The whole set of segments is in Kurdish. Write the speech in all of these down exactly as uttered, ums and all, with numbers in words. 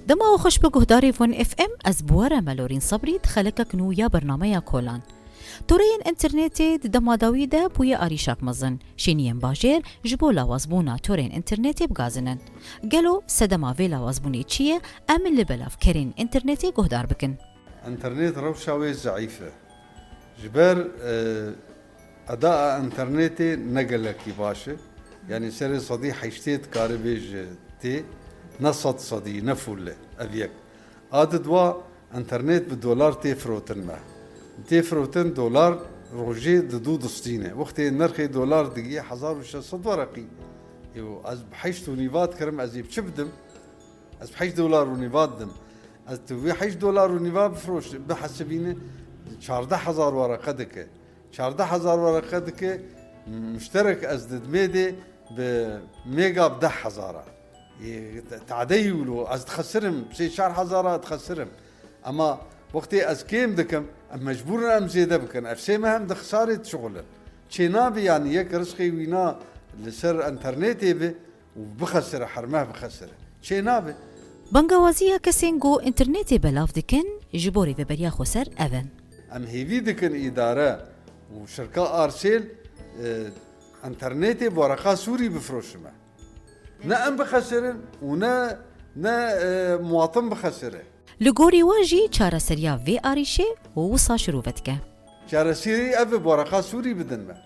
Dema we xweş bi guhdarê Von F M, ez bi we re me Lorîn Sebrî di xelekek nû ya bernameya Kolan. Toreyên înternetê di dema dawî de bûye arîşak mezin. Şêniyên bajêr ji bo lawazbûna torên înternetê bi gazin in. Gelo sedema vê lawazbûnê çi ye? Em li belavkerên înternetê guhdar bikin. Înternet rewşa wê zeîf e. Ji ber, e, edaa înternetê ne gelekî baş e. Yanî serê sedî heştê dikare bêje tê, ne sed sedî, ne full e. Ev yek. A di dwa, înternet bi dolar tê firotin me. Tê firotin, dolar rojê di dû distîne. Wextê nirxê dolar digihê hezar û şeş sed wereqî. Ê, ez bi heşt û nîva dikirim, ez ê bi çi bidim? Ez bi heşt dolar û nîva didim. Ez tu vê heşt dolar û nîva bifroş, bihesibîne, çardeh hezar wereqe dike. Çardeh hezar wereqe dike, muşterek ez didimê dê bi mega bi deh hezar a. Ê, te-, tadeyî wilo, ez dixesirim, sê çar hezar a dixesirim. Ema wextê ez kêm dikim, em mecbûr in em zêde bikin. Ev sê meh em di xisarê dişixulin. Çê nabe, yanî yek rizqê wîna li ser înternetê be, û bixesire, her meh bixesire. Çê nabe. Bangawaziya kesên ku înternetê belav dikin, ji bo rêveberiya xweser ev in. Em hêvî dikin îdare û şirka Arsêl, e, înternetê bi wereqa Sûrî bifroşime. Ne em bixesirin û ne, ne, e, muwatin bixesire. Li gorî we jî çareseriya vê arîşê wisa şirove dike. Çareserî ev e, bi wereqa Sûrî bidin me.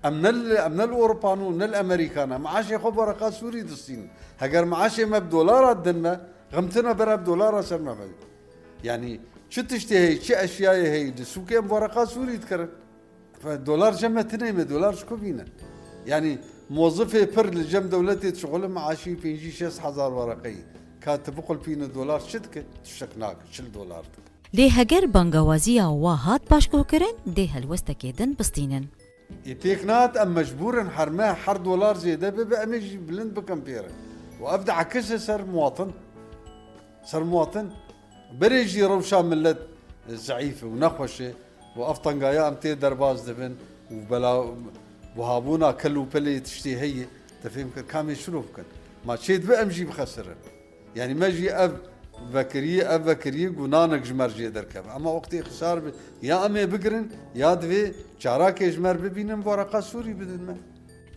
Em ne li, em ne li Ewropa ne, ne li Amerîka ne. Meaşê xwe bi wereqa Sûrî distînin. Heger meaşê me bi dolara didin me, xemtina bera bi dolara ser me be. Yanî çi tiştê heye, çi eşyayê heye, di sûkê em bi wereqa Sûrî dikirin. Fe-, dolar cem me tune me, dolar ji ku bîne? Yanî mozifê pir li cem dewletê dişixulin, meaşî pêncî şêst hezar wereqeyî. Ka tu biqulpîne dolar çi dike? Tiştek nake, çil dolar dike. Lê heger bangawaziya wa hat paşguhkirin, dê helwestekê din bistînin. Ê pêk nehat, em mecbûr in her meh her dolar zêde bibe, em ê jî bilind bikin pê re. Û ev diekise ser muwatin. Ser muwatin. Berê jî rewşa milet zeîf e û nexweş e û ev tengaya em tê derbas dibin û bela buhabûna kel û pelê tiştê heye, te fêm kir, ka em ê şirov bikin. Ma çê dibe em jî bixesirin. Yanî me jî ev vekiriyê, ev vekiriyê ku nanek ji me re jê derkeve. Ema wextê xisar be, ya em ê bigirin, ya divê çarakê ji me re bibînin, bi wereqa Sûrî bidin me.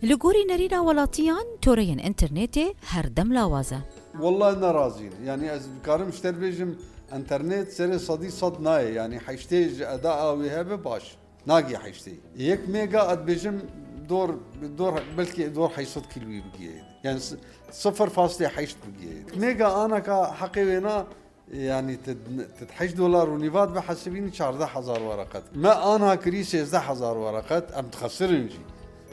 Li gorî nerîna welatiyan, toreyên înternetê her dem lawaz e. Wallahî ne razî ne. Yanî ez dikarim ji te re bêjim, înternet serê sedî sed nayê. Yanî heştê ji edaa wê hebe baş. Nagê heştê. Yek mega, ez dibêjim dor, dor, belkî dor heşt sed kîloyî bigihê. Yani s-, sifir faslê heşt bigihê. Mega anaka heqê wê na, yani ti, ti heşt dolar û nîvat bihesibînî çardeh hezar wereqet. Me anha kirî sêzdeh hezar wereqet, em dixesirin jî.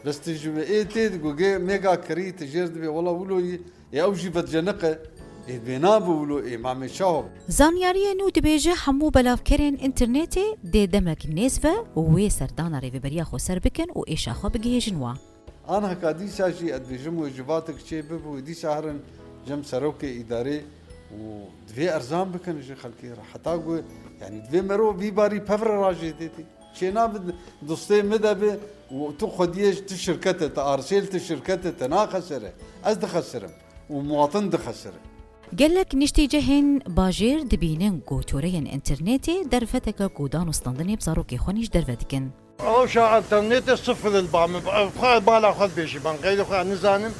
Bes ti ji ê tê digugê mega kirî ti jêr dibê, wela wilo yî Ê ew jî vedcenik e. Ê bê nabe wilo, ê mamê çawa? Zanyariyê nû dibêje hemû belavkerên înternetê dê demek nêz ve û wê serdana rêveberiya xweser bikin û êşa xwe bigihêjin wa. Anheka dîsa jî ez dibêjim wê civatek çê bibe wê dîsa herin cem serokê îdarê û divê erzan bikin ji xelkê re. Heta ku, yanî divê mero vî barî pevre rajê tê tê. Çênabe dostê min de be û tu xwediyê ji tu şirket e, tu Arsêl tu şirket e, te naxesire. Ez dixesirim û muwatin dixesire. Gelek niştîcehên bajêr dibînin ku toreyên înternetê derfeteke ku dan û standinê bi zarokê xwe nîş derve dikin. Rewşa înternetê sifir li ba min, xwe bala xwe dibêjî, ben qeydê xwe nizanim.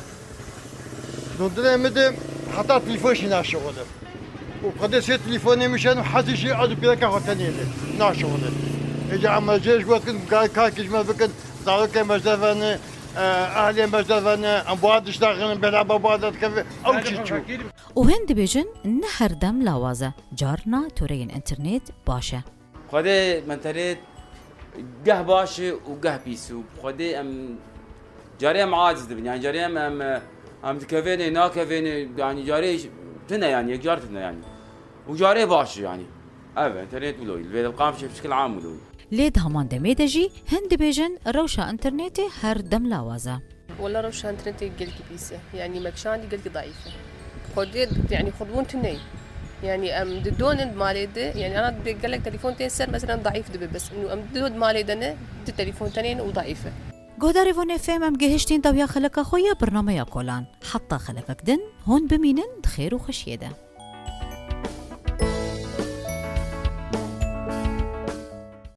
Dundurê min de heta telefon jî naşixulin. Û xwedê sê telefonê min şeno, hezî jî ez û pîreka xwe tenê li naşixulin. Êca em ji gotin, ka-, karkê ji me bikin, zarokê me ji derve ne, e, ehlê me ji derve ne, em buhar diştaxin, bela be buhar derdikeve, ew jî çû. Û hin dibêjin, ne her dem lawaz e, carna toreyên înternêt baş e. Xwedê menterê geh baş e û geh pîs û xwedê em carê em aciz dibin. Yani carê em, em, em dikevêne, nakevêne, yani carê tune yani, yekcar tune yani. Û carê baş e yani. Ev internet wilo, li vê de qam şe bişkil am wilo. Lê di heman demê de jî hin dibêjin rewşa internetê her dem lawaz e. Wela rewşa înternetê gelkî pîs e. Yanî me kişandî gelkî daîf e. Xwedê, yanî xwedbûn tune ye. Yanî em didonin malê de, yanî ana dibê gelek telefon tên ser, mesela daîf dibe bes. Û em didon malê de ne, di telefon tenê ne û daîf e. Guhdarê Von F M, em gihiştîn dawiya xeleka xwe ya bernameya Kolan. Heta xelekek din, hûn bimînin di xêr û xweşiyê de.